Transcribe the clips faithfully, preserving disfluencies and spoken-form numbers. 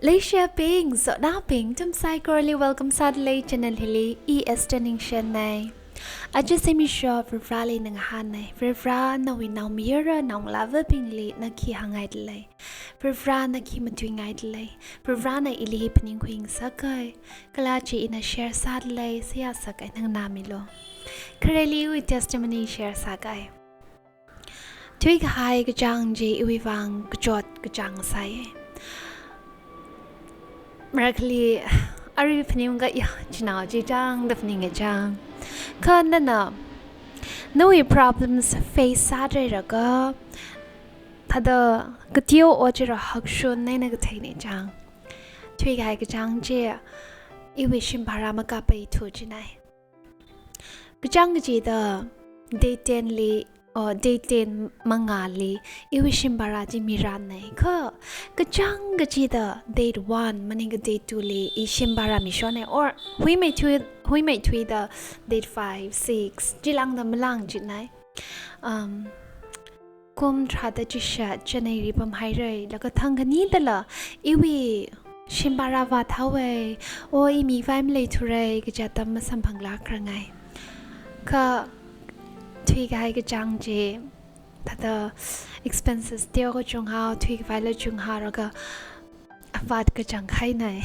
Leishiyabing, sonaobing, nathum saikorali welcome sādalei channel hili, E S Training Shen nei. Aja zimiksho Varivarali ngahānnei. Varivara nawui naomayara naongalāvabingli na khi hāngngaidalei. Varivara na khi matuingaidalei. Varivarana ili hi phaningkhui ngasakai. Kala chi ina share sādalei, seihā sākai, nganāmilu. Khareli iwui testimony share sākai. Thuikahai kachāng chi iwui vang kachot kachāng sai. Marakhali arui phaningakha ya, chinao chi chāng da phaninga chāng. Kha nana nawui problems face sāhairaka, thāda kateo ojira hakshun nei na kathei nei chāng. Thuikahai kachāng chi iwui shim bhara makāpaithu chi nei. Kachāng kachida date ten li, oh, date ten mangāli iwui shim bhara chi miran nei. Kha kachāng kachida date one maningakha date two li i shim bhara mishon nei, or huimeithui, huimeithuida date five, six chilāngda malāng chi nei. Um, kum tharāda chishat Chennai li pamhairei, laga thang khanidala iwui shim bhara vāthaowei, o i mivai maleithurei kaja atam masamphanglākrangai. Kha thuikahai kachāng chi, thāda expenses teo kachunghao, thuikavaila chunghaoraga vāt kachang khai nei.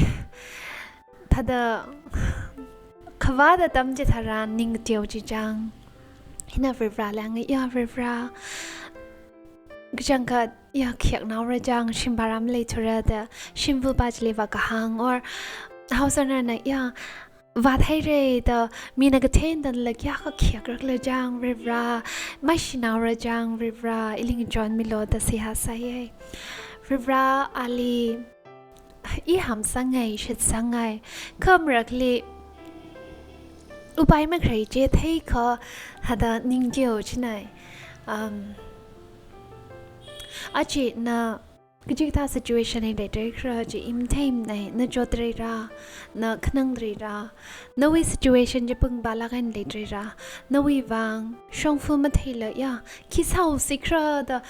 Thāda khavāt atam chitharan ning teo chi chāng. Ina Varivarali hānga, ya Varivara, kachangkhat ya khayaknaora chāng, shim bhara maleithura da shimvapa chili vākahāng, or house owner na ya vāthairei da mina katheindan lak ya kha khayakrakla chāng, Varivara, maishinaora chāng, Varivara ili ngachonmilu da seihā sāyei. Varivara ali i hamsangai, shitsangai. Kha marakhali upai makhalei chi theikha thāda ning teo chi nei. Um, achi na kachikathā situation li leidalei khala chi i matheimana, na chotdaleira, na khanangdaleira. Nawui situation chi pungpalāk eina leidaleira. Nawui vang shongfa matheila ya khi sāhaosi khala da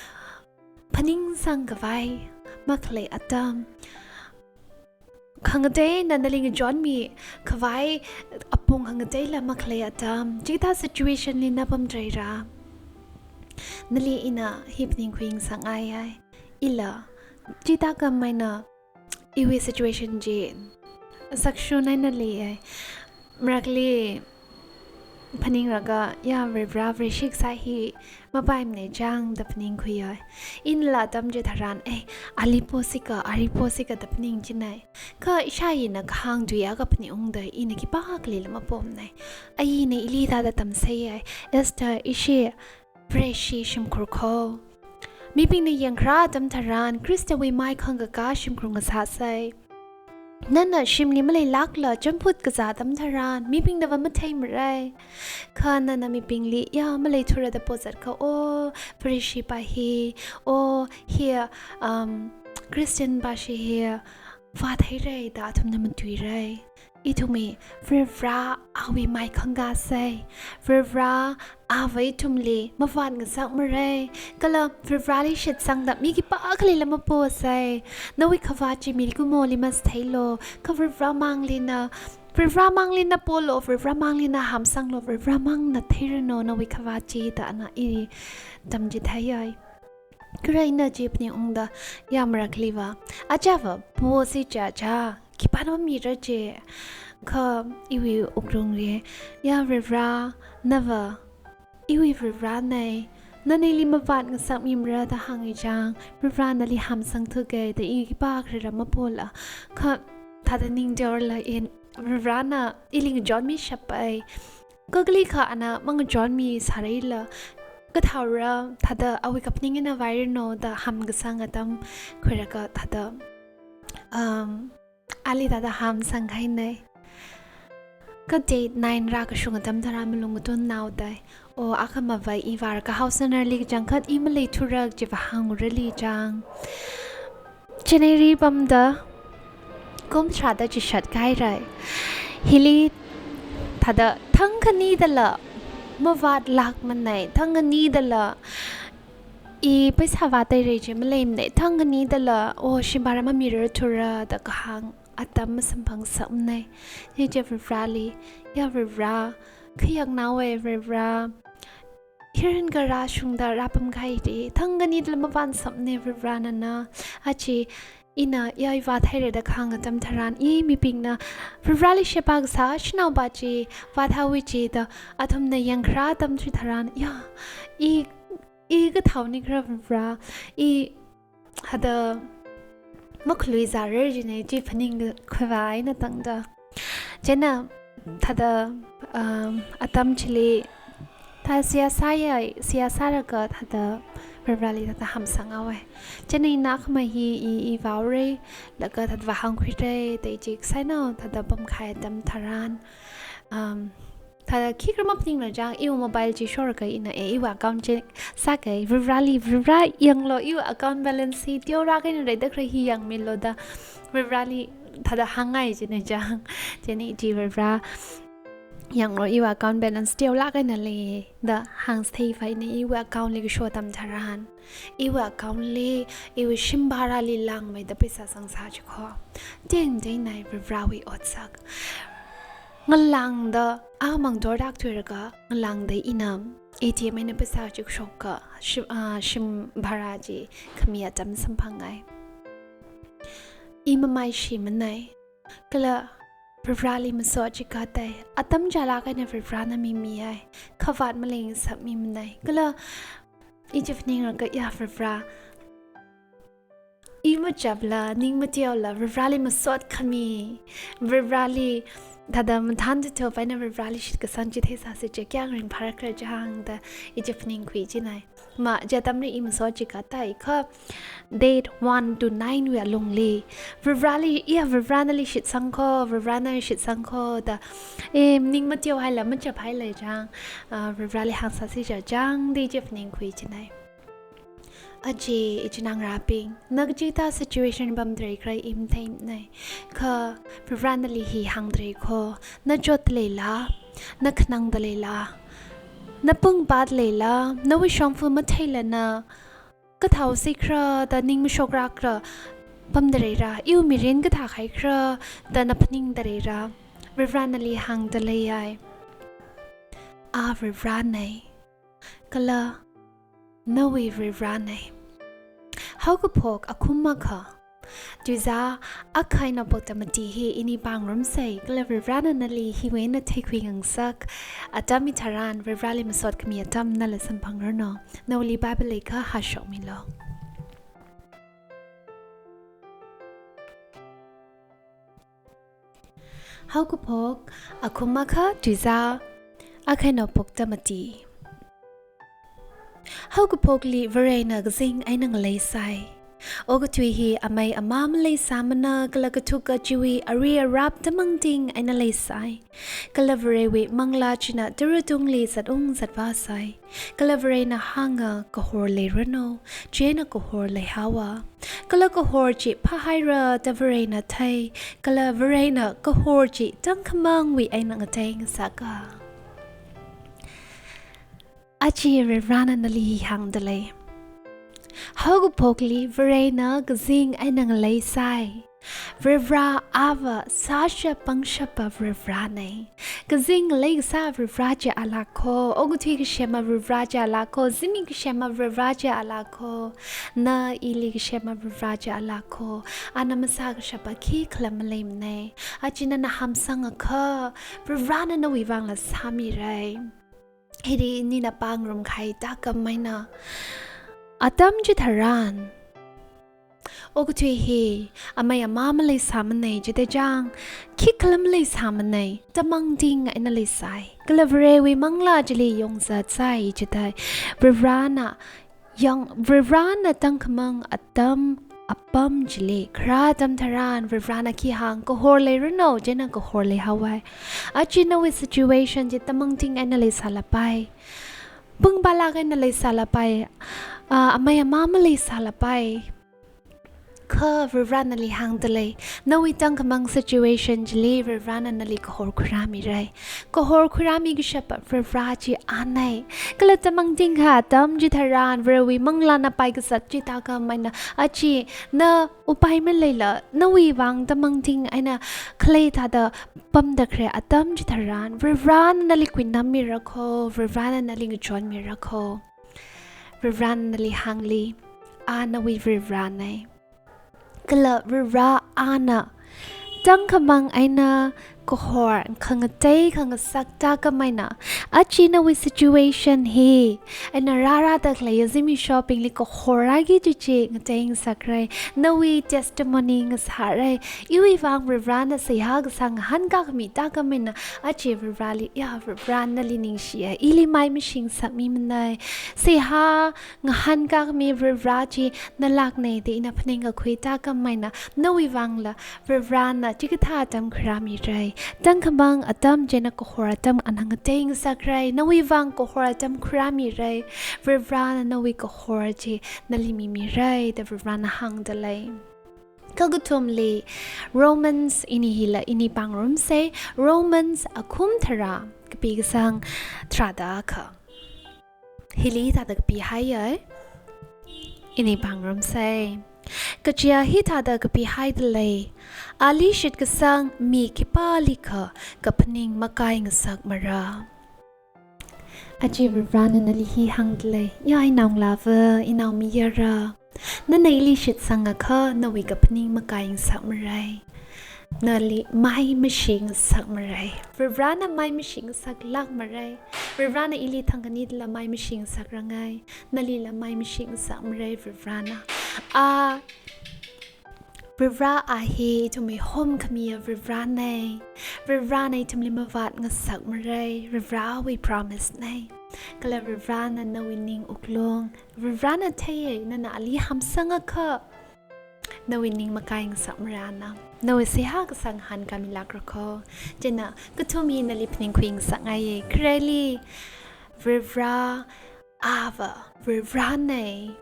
phaningsang khavai makhalei atam. Khangateina nali ngachonmi khavai apong khangateila makhalei atam. Chikathā situation li na pamdaleira. Nali ina hi phaningkhui ngasakngaiya. Ila chithākhameina iwui situation chi sakshun eina leiya. Marakhali phaningraga, ya Varivara, Vareshi kasā hi mapaimana chāng da phaningkhuiya. Inala atam chitharan, eh, ali posika, ali posika da phaning chi nei. Kha ishāna kahāng tui akha phaningungda ina khipākhalila mapomana. Ayina ili thāda tamseiya. Esther, ishi Vareshi shimkhur kho. Mibingna yangkharā atam tharan, Khristawui mai khangkakā shimkhur ngasāsei. Nana shimli maleilākla champhut kazā atam tharan, mibingna va matheimarei. Kha nana mibingli, ya maleithura da pozat kha, o, Vareshi pa hi, o, hi, um, Christian pa shi hi, vātheirei da athumna matuirei. Ithumwui Varivara awui mai khangkasei. Varivara ava ithumli mavāt ngasakmarei. Kala Varivarali shitsangda mi khipākhalila maposei. Nawui khavāt chi mikumoli masātheilu. Kha Varivara mangli na, Varivara mangli na polu, Varivara mangli na hamsanglu, Varivara mangna theiranu nawui khavāt chi da ana i tamchitheiyei. Kharā ina chi phaningungda, ya marakhali va, aja va posi chacha, khipāna mira chi. Kha iwui wuklungli, ya Varivara, na va iwui Varivara nei, nana ili mavāt ngasakmimara da hāngi chāng, Varivara nali hamsangthuke da i khipākhalila mapola. Kha thāda ningteola in, Varivarana ili ngachonmishapai. Kha kalikha ana mangachonmisāreila, kathaora thāda awui kaphaning eina vairanu da hamkasang atam khuilaga thāda, um, ali thāda hamsanghainei. Kha date nine rākashung atam tharan malung katunnaodai. O, akhamava i vālaga house owner li kachangkhat i maleithurak chi va hāngurali chāng. Chennai li pamda kum tharāda chishat kahairei. Hili thāda thang khanidala mavātlākmanei, thang khanidala I paisa vāteira chi maleimana, thang khanida la, oh, shimbhara mamirarthura da kahāng atam masamphangsakmana. Chi chi Varivarali, ya Varivara, khayaknaowa Varivara, hiran kara shungda rāpamkahai chi, thang khanida la mavāngasakmana Varivara nana. Aja ina ya i vātheira da kahāng atam tharan, i mibingna Varivarali sheba kasā shanaopa chi vāthaowa chi da athumna yangkharā atam chitharan, ya, i, i kathāo nikhala Varivara, i hithāda makhalui zārar jina chi phaningkhuiva eina tangda. Chieina thāda, um, atam chili thāda seihā sāya, seihā sālaga thāda Varivarali thāda hamsanghaowa. Chieina ina akhama hi i, i vāura, laga thāda vāhāngkhuira, da i chi kasānao thāda pamkahai atam tharan, um, thāda khikha maphaningla chang, iwui mobile chi sholaga ina, eh, iwui account chi sāka, Varivarali, Varivara yanglu, iwui account balance hi teolāk eina leida khalei hi yangmilu da Varivarali thāda hāngngai jina chang. Chieina chi Varivara yanglu, iwui account balance teolāk eina lei da hāngsātheiva ina iwui account li kasho atam tharan, iwui account li, iwui shimbharali langmeida paisa zangsā chikho. Tengtengna Varivarawui otsak. Ngalāngda, amang dordak thuilaga, ngalāngda ina A T M eina paisa chi kashoka, shim, ah, shimbhara chi khami atam samphangngai. I mamaishimana, kala Varivarali masot chikathā, atam chālāk eina Varivarana mimihai, khavāt maleisak mimana, kala i chi phaninglaga ya Varivara, i machapla, ning mateola, Varivarali masot khami, Varivarali thāda mathān tutup eina Varivarali shitkasang chi theisāsi chi kayākha ringphālākra chang da i chi phaningkhui jina. Ma, chi atamli i masot chikathā kha, date one to nine wui alungli Varivarali, ya Varivara nali shitsangkho, Varivara nali shitsangkho da, eh, ning mateohaila, machaphaila chang, ah, Varivarali hāngsāsi chang da i chi phaningkhui jina. Aja, ichinā ngarābing, na kachi kathā situation pamda leikhala i matheimana. Kha Varivara nali hi hāngda leikho, na chotda leila, na khanangda leila, na pung pāda leila, nawui shongfa matheila na kathāosi khala da ning mashoklākla pamda leila, iwui mirin kathā haikhala da na phaningda leila, Varivara nali hāngda leiya. A Varivarana, kala nawui Varivarana. Haokaphok akhum akha, tuizā akha eina phokta mati hi ini pāngarumsa, kala Varivarana nali hiwui eina theikhui ngangasak atam hitharan, Varivarali masot khami atam nala samphangranu. Nawuili Bible leikha hāshokmilu. Haokaphok akhum akha, tuizā akha eina phokta mati. Haokaphokli Varena kazing eina ngaleisai. Okathui hi amei amā maleisāmana, kala kathuka chiwui ari arap tamangting eina leisai. Kala Varewui Manglā china tara tungli zatung zatvāsai. Kala Varena hānga, kahor leiranu, chieina kahor leihaowa. Kala kahor chi phāhaira da Varena thei, kala Varena kahor chi tangkhamangwui eina ngatei ngasaka. Aja Varivarana nali hāngda lei. Haokaphokli Varena kazing eina ngaleisai. Varivara Ava sāshap pangshapa Varivarana. Kazing ngalei kasā Varivara chi alākho, okathui kashema Varivara chi alākho, zimik kashema Varivara chi alākho, na ili kashema Varivara chi alākho, ana masākashapa khikhala maleimana. Aja nana hamsangakha, Varivarana nawui vangla sāmira. Hili nina pāngarumkahai thākhameina. Atam chitharan, okathui hi amei amā maleisāmana jida chang, khikhala maleisāmana, tamangting eina leisai. Kala Varewui Manglā chili yongzatsai jida, Varivarana yang, Varivarana tangkhamang atam apam chili, kharā atam tharan, Varivarana khi hāng, kahor leiranu, chieina kahor leihaowa. Aja nawui situation chi tamangting eina leisālapai. Pung pālāk eina leisālapai. Ah, amei amā maleisālapai. Kha Varivarana nali hāngdalei, nawui tangkhamang situation chili Varivarana nali kahor khuirāmirai. Kahor khuirāmi kashapa Varivara chi anai. Kala tamangting kha atam chitharan Varewui manglāna paikazat chi tākam eina aja na upai maleila nawui vang tamangting eina khalei thāda pamda khalei atam chitharan Varivarana nali khuinammirakho, Varivarana nali ngachonmirakho. Varivarana nali hāngli, a nawui Varivaranai. Kala Varivara ana tangkhamang eina kahor khangatei khangasak tākam eina aja nawui situation hi eina rārada khalei yazimishobingli kahor agi chichi ngatei ngasakrai. Nawui testimony ngasārai. Iwui vang Varivarana seihā kasā ngahānkā khami tākam eina aja Varivarali, ya Varivara nali ningshiya, ili mai mashing ngasakmimanai. Seihā ngahānkā khami Varivara chi nalāknei da ina phaningkakhui tākam eina nawui vangla Varivarana chikathā atam khuirāmirai. Tangkhamang atam chieina kahor atam ana ngatei ngasakrai. Nawui vang kahor atam khuirāmirai. Varivarana nawui kahor chi nali mimirai da Varivarana hāngdalei. Kakathumli Romans, ini hila ini pāngarumsei, Romans akhum tharā kapi kasang tharāda akha. Hili thāda kapihaiyei. Ini pāngarumsei. Kajiya hithāda kapihaidalei, ali shitkasang mi khipālikha kaphaning makai ngasakmara. Aja Varivarana nali hi hāngdalei, ya inaongalāva, inaomayara, nana ili shitsangakha nawui kaphaning makai ngasakmarai. Nali mai mashing ngasakmarai. Varivarana mai mashing ngasaklākmarai. Varivarana ili thangkhanidala mai mashing ngasakrangai. Nalila mai mashing ngasakmarai Varivarana. A Varivara a hi ithumwui homkhamiya Varivaranai. Varivarana ithumli mavāt ngasakmarai. Varivarawui promise nei. Kala Varivarana nawui ning wuklung. Varivarana theiya, nana ali hamsangakha nawui ning makai ngasakmara ana. Nawui seihā kasā ngahānkāmilākrakho. Chieina kathum hi nali phaningkhui ngasakngaiya. Khareli Varivara ava Varivaranai.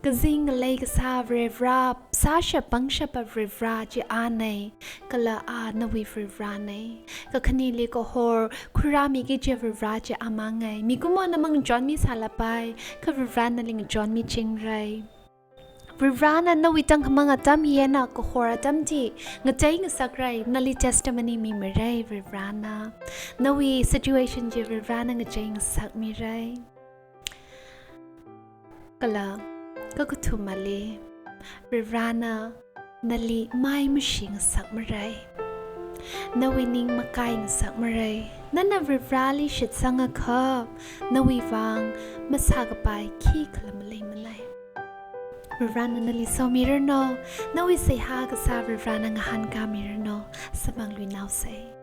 Kazing ngalei kasā Varivara, sāshap pangshapa Varivara chi anai. Kala a nawui Varivaranai. Kakhaneli kahor khuirāmiki kaji Varivara chi amangai. Mikumona mangachonmi sālapai, kha Varivarana nali ngachonmichingrai. Varivarana nawui tangkhamang atam hi eina kahor atam chi ngatei ngasakrai, nali testimony mimirai Varivarana. Nawui situation chi Varivarana ngachei ngasakmirai. Kala kakathumali Varivarana nali mai mashing ngasakmarai. Nawui ning makai ngasakmarai. Nana Varivarali shitsangakha nawui vang masākapai khikhala maleimanai. Varivarana nali somiranu, nawui seihā kasā Varivarana ngahānkāmiranu, samphangluinaosei.